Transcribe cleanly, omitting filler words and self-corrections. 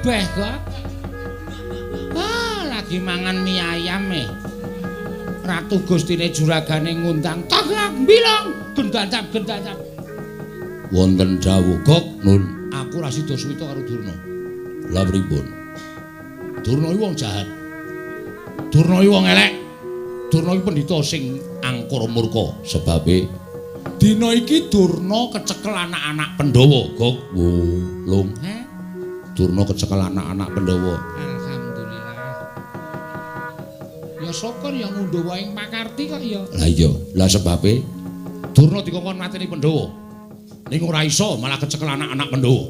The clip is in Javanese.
Kabeh kok. Ah, lagi mangan mie ayam e. Ratu Gustine juragane ngundang, "Tagak bilong, gendacap gendacap." Wonten dawuh, "Gok, Nun, aku ora sida suwita karo Durna." Lah pripun? Durna iki wong jahat. Durna iki wong elek. Durna iki pendhita sing angkara murka. Sebabe dina iki Durna kecekel anak-anak Pandhawa, Gok. Wo, Lung. Heh. Durna kecekel anak-anak Pandhawa. Alhamdulillah. Ya syukur ya ngundhuh wae ing pakarti kok ya. Lah iya, lah sebabe Durna dikongkon mateni Pandhawa. Ning ora iso malah kecekel anak-anak Pandhawa.